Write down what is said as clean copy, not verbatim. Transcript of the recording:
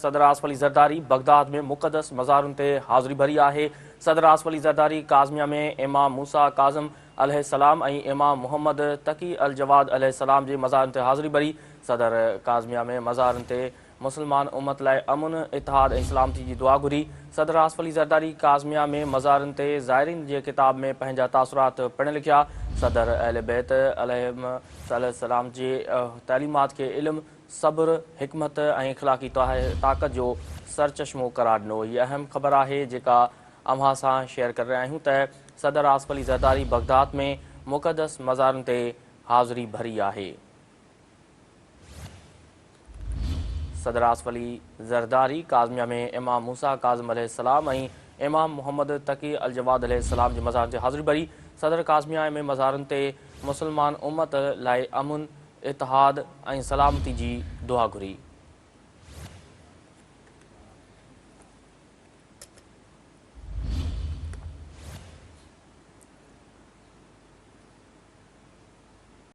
صدر آصف علي زرداري بغداد ۾ مقدس مزارن تي حاضري ڀري آهي. صدر آصف علي زرداري ڪاظميه ۾ امام موسيٰ ڪاظم عليه السلام ۽ امام محمد تقي الجواد عليه السلام جي مزارن تي حاضري ڀري. صدر ڪاظميه ۾ مزارن تي مسلمان امت لاء امن، اتحاد ۽ سلامتي جي دعا گهري. صدر آصف علي زرداري ڪاظميه ۾ مزارن تي زائرين جي خطاب ۾ پنهنجا تاثرات پڻ لکيا. صدر اهل بيت عليهم السلام جي تعليمات کي علم، صبر، حڪمت ۽ اخلاقي طاقت جو سرچشمو قرار ڏنو. هي اهم خبر آهي جيڪا اوهان سان شيئر ڪري رهيا آهيون ته صدر آصف علي زرداري بغداد ۾ مقدس مزارن تي حاضري ڀري آهي. صدر آصف علي زرداري ڪاظميه ۾ امام موسيٰ ڪاظم عليه السلام ۽ امام محمد تقي الجواد عليه السلام جي مزارن تي حاضري ڀري. صدر ڪاظميه ۾ مزارن تي مسلمان امت لاء امن، اتحاد ۽ سلامتي جي دعا گهري.